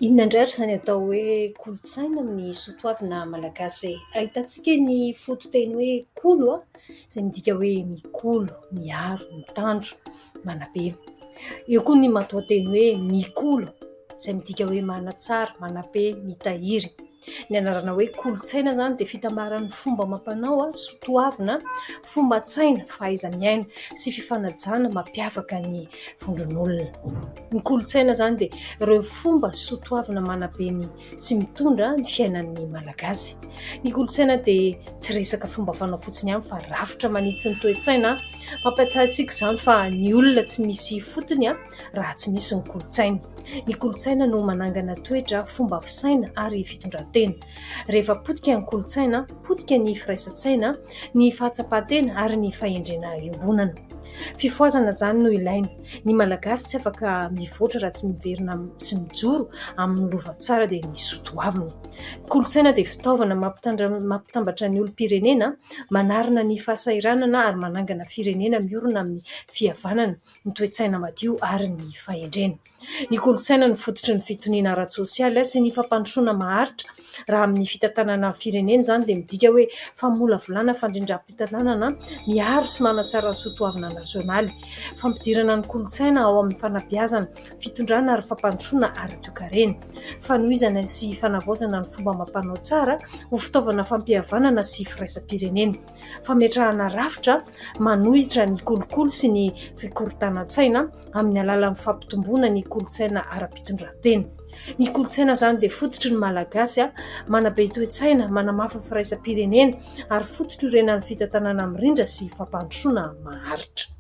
Inona indray ary izany atao hoe kolontsaina amin'ny soatoavina malagasy? Ahitantsika ny fototeny hoe kolo izay midika hoe mikolo, miaro, mitandro, manabe. Eo koa ny matoanteny hoe mikolo izay midika hoe manatsara, manabe, mitahiry. Ny anarana hoe kolontsaina izany dia fitambaran'ny fomba amam-panao, soatoavina, fomban-tsaina, fahaiza-miaina sy fifanajana mampiavaka ny vondron'olona. Ny kolontsaina izany dia ireo fomba soatoavina manabe ny sy mitondra ny fiainan'ny Malagasy. Ny kolontsaina dia tsy resaka fomba fanao fotsiny ihany fa rafitra manitsy ny toe-tsaina. Mampiatsy antsika izany fa ny olona tsy misy fotony raha tsy misy ny kolontsaina. Ny kolontsaina no manangana toetra, fomba fisaina ary fitondran-tena. Rehefa potika ny kolontsaina, potika ny firaisan-tsaina, ny fahatsapan-tena ary ny fahendrena iombonana. Fifohazana izany no ilaina. Ny Malagasy tsy afaka mivoatra raha tsy miverina sy mijoro amin'ny lova tsara dia ny soatoavina. Ny kolontsaina dia fitaovana mampitambatra ny olom-pirenena, manarina ny fahasahiranana ary manangana firenena miorina amin'ny fihavanana, ny toe-tsaina madio ary ny fahendrena. Ny kolontsaina no fototry ny fitoniana ara-tsosialy sy ny fampandrosoana maharitra. Raha amin'ny fitantanana ny firenena izany dia midika hoe famolavolana fandrindram-pitantanana miaro sy manatsara ny soatoavina nasionaly. Fampidirana ny kolontsaina ao amin'ny fanabeazana, fitondrana ary fampandrosoana ara-toekarena. Fanohizana sy fanavaozana ny fomba amam-panao tsara ho fitaovana fampihavanana sy firaisam-pirenena. Fametrahana rafitra manohitra ny kolikoly sy ny fikorontanan-tsaina amin'ny alalan'ny fampitomboana ny kolontsaina ara-pitondrantena. Ny kolontsaina izany dia fototry ny Malagasy, manabe toe-tsaina, manamafy ny firaisam-pirenena ary fototra iorenan'ny fitantanana mirindra sy fampandrosoana maharitra.